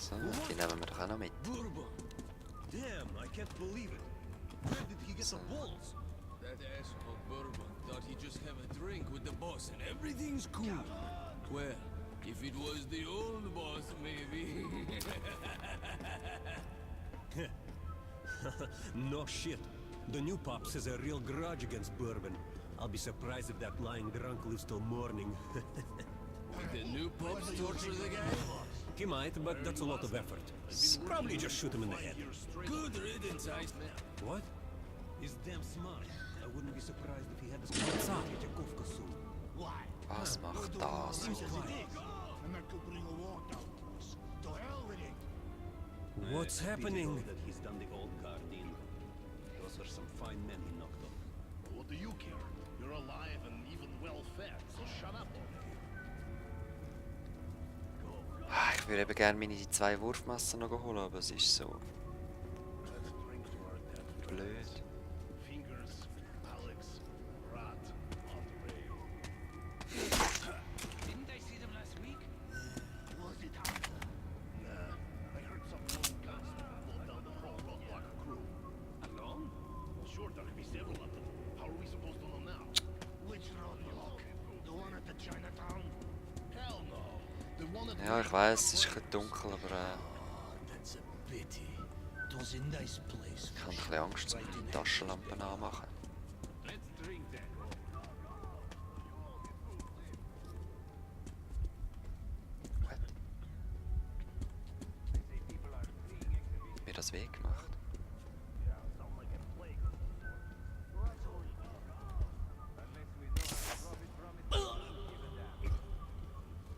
So, die nehmen wir doch auch noch mit. Damn, I can't believe it. Where did he get the balls? That asshole Bourbon thought he'd just have a drink with the boss and everything's cool. Well, if it was the old boss, maybe. No shit. The new pops has a real grudge against Bourbon. I'll be surprised if that lying drunk lives till morning. The new pops torture the guy? He might, but that's a lot of effort. Probably just shoot him in the head. Good riddance, Iceman. What? He's damn smart. I wouldn't be surprised if he had this Kawasaki Jakovka soon. Why? Was macht das? What's happening? That he's done the old guard in. Those are some fine men he knocked off. What do you care? You're alive and even well fed, so shut up already. Ich würde eben gerne meine 2 Wurfmesser noch holen, aber es ist so blöd. Fingers, Alex, Rat, Andre. Didn't I see them last week? Was it Hunter? Nah, I heard some lone gunsman pull down the whole roadblock crew. Alone? Well, sure, there could be several of them. How are we supposed to know now? Which roadblock? The one at the Chinatown? Hell no. The one at Ja, ich weiss, es ist ein bisschen dunkel, aber That's a pity. It was a nice place. ich habe ein bisschen Angst, um die Taschenlampen anmachen. Let's drink that. What? Mir das weh gemacht?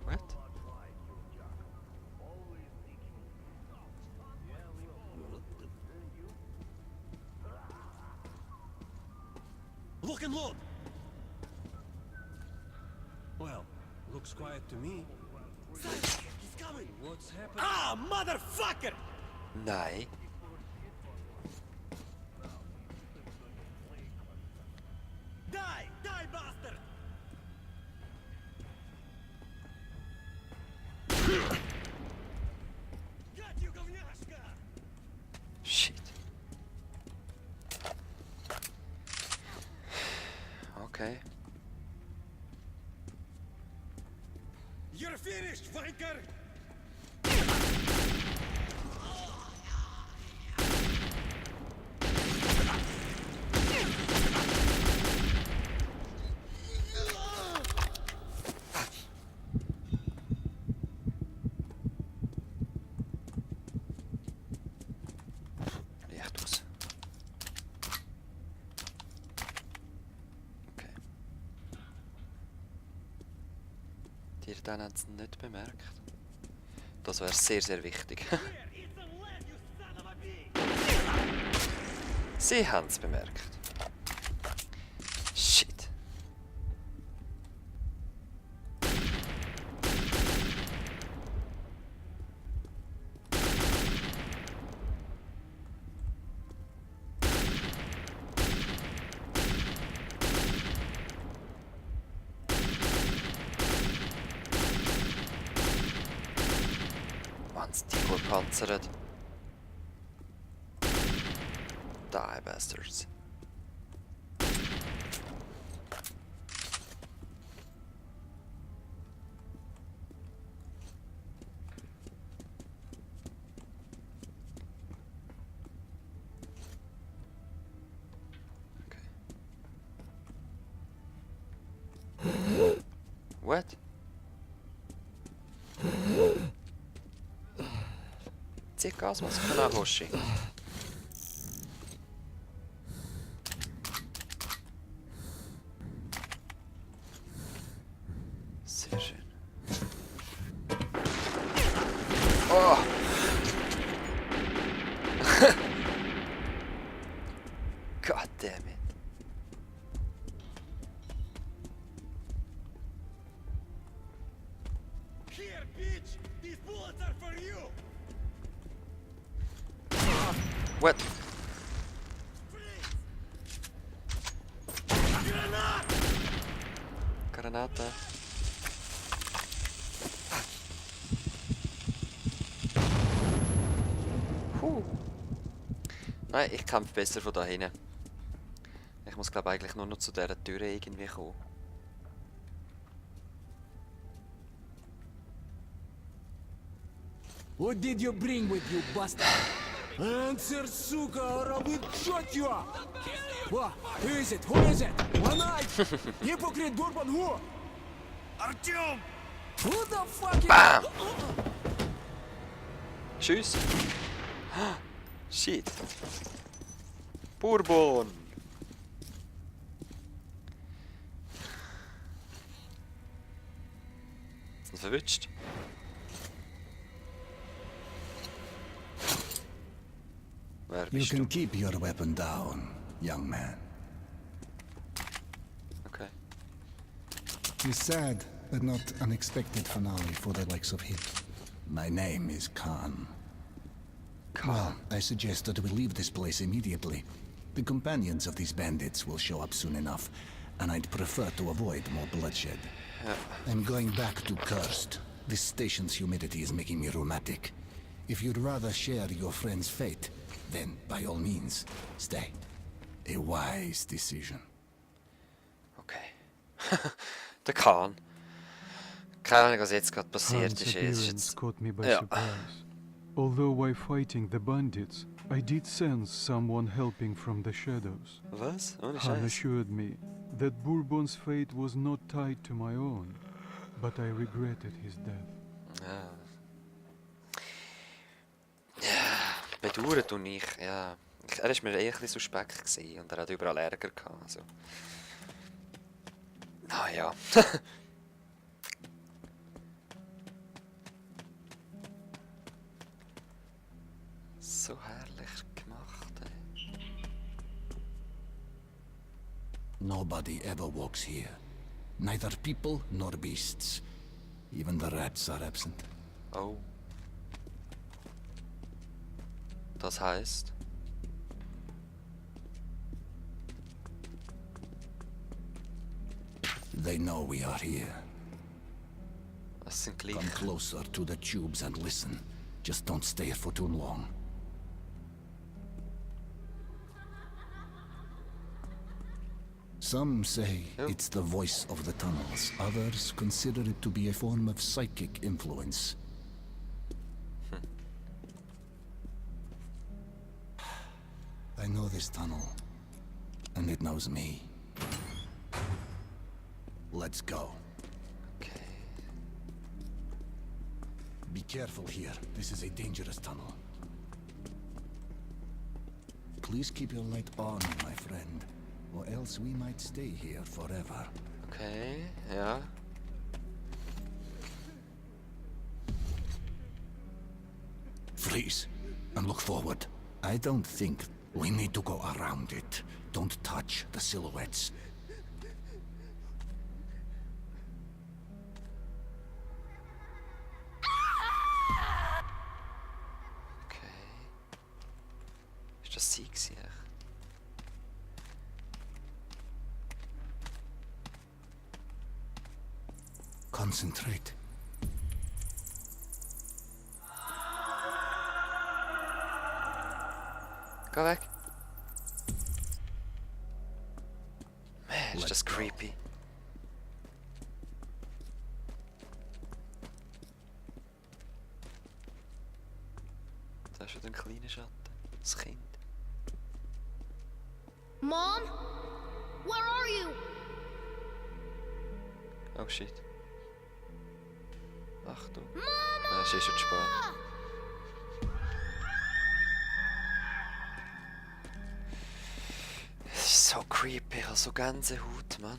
What? Look and look! Well, looks quiet to me. He's coming! What's happening? Ah, motherfucker! Nein. Die! Die, bastard! Got you, говняшка! Shit. Okay. You're finished, wanker! Licht aus. Okay. Die dann haben es nicht bemerkt. Das wäre sehr, sehr wichtig. Sie haben es bemerkt. Shit. Mann, sind die gut gepanzert. Die Bastards. Okay. What? Zieh Gasmaske nach, Hoshi. Sehr schön. Oh! God damn it. Here, bitch! These bullets are for you! What? Granat! Granate. Nein, ich kämpfe besser von da hinten. Ich muss glaube eigentlich nur noch zu dieser Tür irgendwie kommen. What did you bring with you, bastard? Answer, suka, or I will shot you! What? Who is it? Who is it? One eye! Hypocrite Bourbon, who? Artyom! Who the fuck is... Bam! Tschüss! Shit! Bourbon! Ist noch verwünscht? Wer You bist can du? keep your weapon down, young man. Okay. A sad but not unexpected finale for the likes of him. My name is Khan. Well, I suggest that we leave this place immediately. The companions of these bandits will show up soon enough, and I'd prefer to avoid more bloodshed. I'm going back to Cursed. This station's humidity is making me rheumatic. If you'd rather share your friend's fate, then by all means, stay. A wise decision. Okay. Der Khan. Keine Ahnung, was jetzt gerade passiert Khan's ist. Es ist appearance jetzt... caught me by Ja. surprise. Although while fighting the bandits, I did sense someone helping from the shadows. Was? Ohne Han Scheiß. assured me that Bourbon's fate was not tied to my own, but I regretted his death. Ja. Ja, bedauern tue ich, ja. Er war mir eher ein bisschen suspekt gewesen und er hat überall Ärger gehabt, also. Naja. So herrlich gemacht, ey. Nobody ever walks here. Neither people nor beasts. Even the rats are absent. Oh. Das heißt... They know we are here. Es sind Come gleich. closer to the tubes and listen. Just don't stay for too long. Some say Oh. it's the voice of the tunnels. Others consider it to be a form of psychic influence. I know this tunnel, and it knows me. Let's go. Okay. Be careful here. This is a dangerous tunnel. Please keep your light on, my friend, or else we might stay here forever. Okay, ja. Freeze and look forward. I don't think we need to go around it. Don't touch the silhouettes. Okay. Ist das sie gewesen? Concentrate. Geh weg. Man, ist Let's das go. creepy. Da ist wieder ein kleiner Schatten. Das Kind. Mom? Where are you? Oh shit. Achtung. Ah, es ist schon zu spät. Es ist so creepy, ich habe so Gänsehaut, Mann.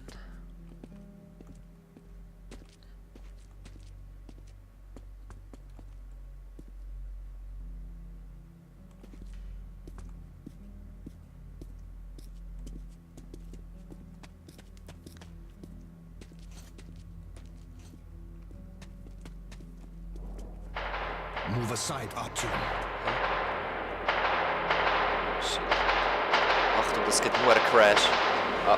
Move aside, Artyom. Shit. Achtung, das gibt nur einen Crash. Ah.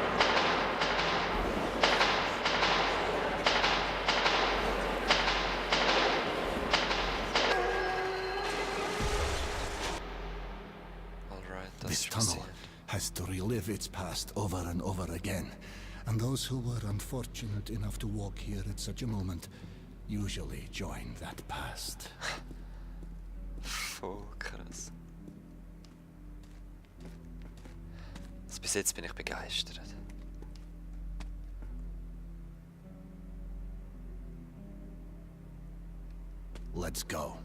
relive its past over and over again. And those who were unfortunate enough to walk here at such a moment usually join that past. Voll krass. Also bis jetzt bin ich begeistert. Let's go.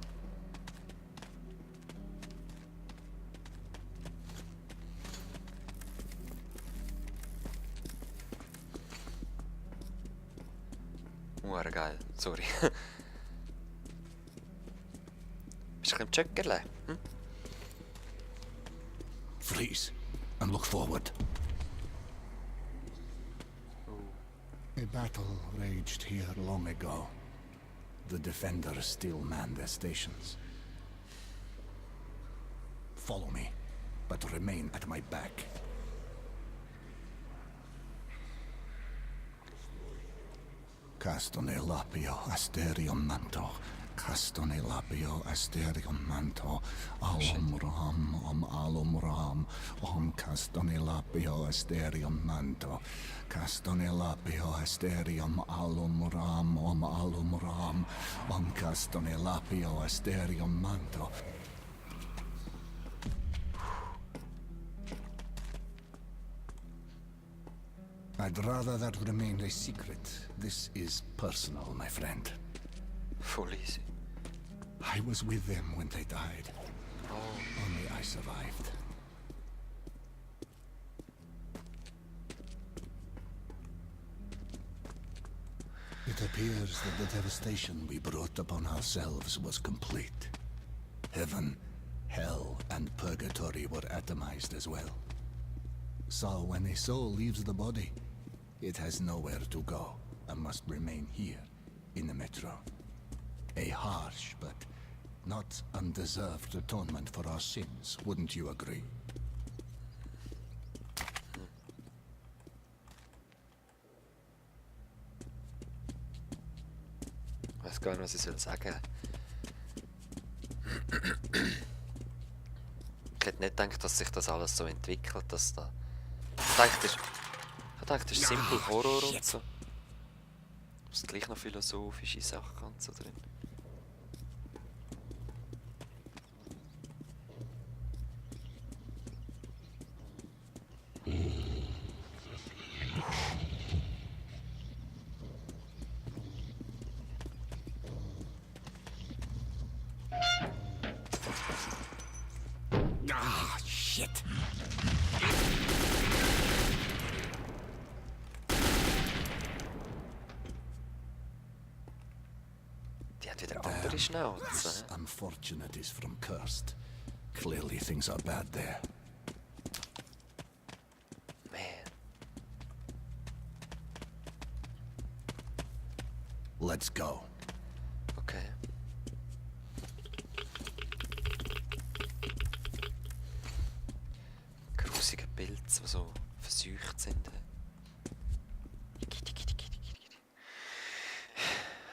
Geil, sorry. Bist du ein bisschen im Tschöckerle? Hm? Freeze and look forward. A battle raged here long ago. The defenders still man their stations. Follow me, but remain at my back. Castone lapio asterion manto. Castone lapio asterion manto. Alum ram. Om castone lapio asterion manto. Castone lapio asterion alum ram. Om castone lapio asterion manto. I'd rather that remained a secret. This is personal, my friend. Voll easy. I was with them when they died. Oh. Only I survived. It appears that the devastation we brought upon ourselves was complete. Heaven, hell, and purgatory were atomized as well. So when a soul leaves the body, it has nowhere to go and must remain here in the metro. A harsh but not undeserved atonement for our sins, wouldn't you agree? Ich weiß gar nicht, was ich soll sagen. Ich hätte nicht gedacht, dass sich das alles so entwickelt, dass da... Ich dachte, das ist simpel Horror und so. Es sind gleich noch philosophische Sachen und so drin. Ah, shit! Die hat wieder andere Schnauze. This unfortunate is from Cursed. Clearly things are bad there. Man. Let's go. Okay. Grusige Pilze, die so verseucht sind.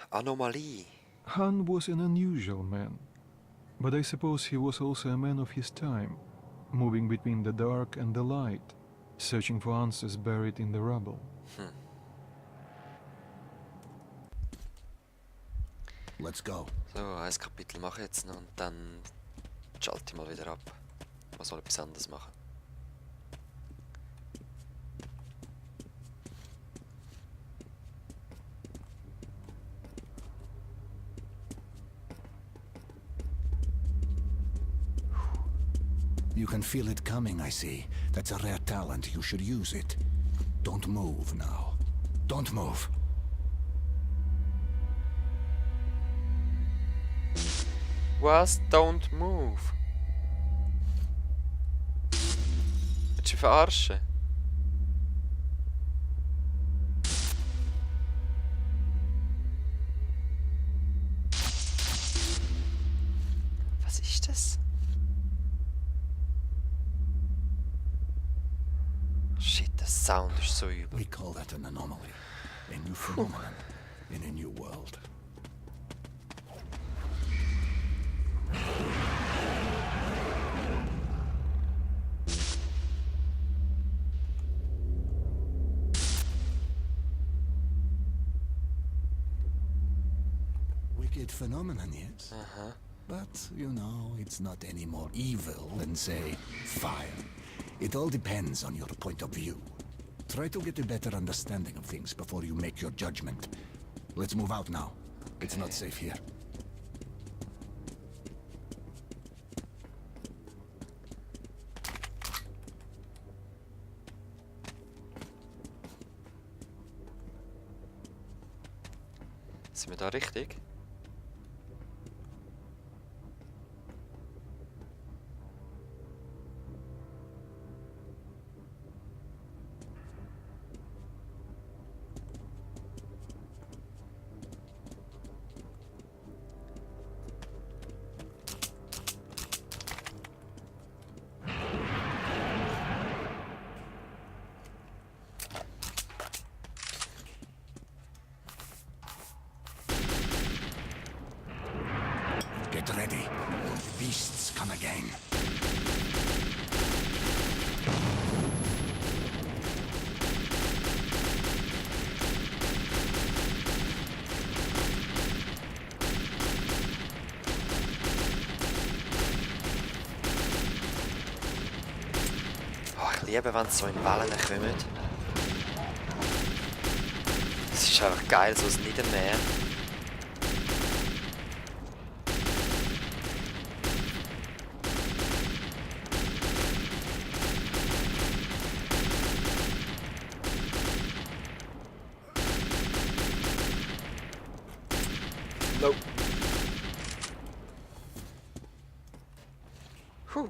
Anomalie. Han was an unusual man, but I suppose he was also a man of his time, moving between the dark and the light, searching for answers buried in the rubble. Let's go. So, ein Kapitel mache ich jetzt noch und dann schalte ich mal wieder ab. Was soll etwas anderes machen? You can feel it coming, I see. That's a rare talent. You should use it. Don't move now. Don't move. Was? Don't move. Willst du mich verarschen? Was ist das? Shit, der Sound ist so übel. We call that an anomaly. A new phenomenon in a new world. complicated phenomenon, yes? But, you know, it's not any more evil than, say, fire. It all depends on your point of view. Try to get a better understanding of things before you make your judgment. Let's move out now. It's not safe here. Sind wir da richtig? Get ready. The beasts come again. Oh, ich liebe, wenn sie so in Wellen kommen. Es ist einfach geil, so ein Niedermeer. Nope. Puh.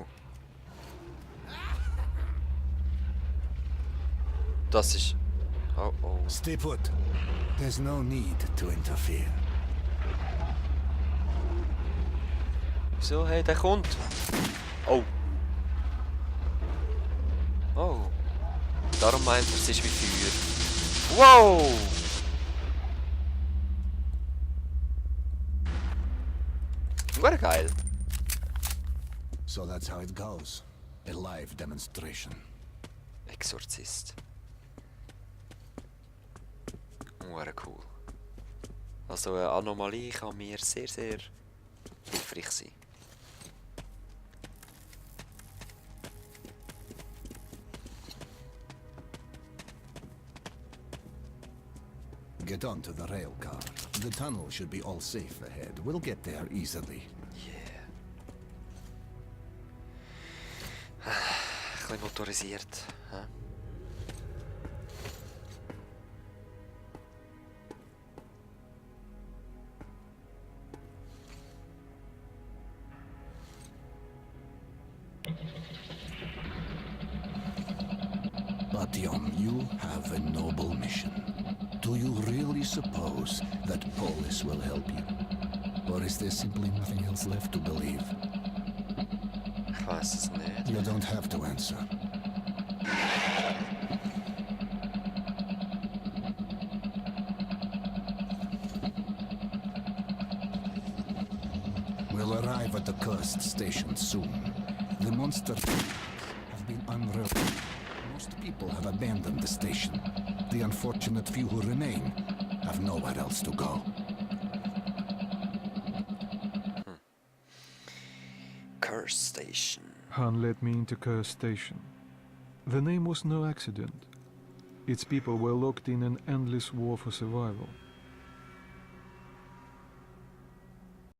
Das ist... Oh oh. Stay put. There's no need to interfere. So, hey, der kommt. Oh. Oh. Darum meint er, es ist wie Feuer. Wow! War geil. So that's how it goes. A live demonstration. Exorzist. War cool. Also eine Anomalie kann mir sehr, sehr hilfreich sein. Get onto the rail car. The tunnel should be all safe ahead. We'll get there easily. Yeah. Ein bisschen motorisiert. Hä? Batiom, you have a noble mission. Do you really suppose that Polis will help you? Or is there simply nothing else left to believe? Ich weiß es nicht. You don't have to answer. We'll arrive at the cursed station soon. The monsters have been unreal. Most people have abandoned the station. The unfortunate few who remain have nowhere else to go. Curse Station. Han led me into Curse Station. The name was no accident. Its people were locked in an endless war for survival.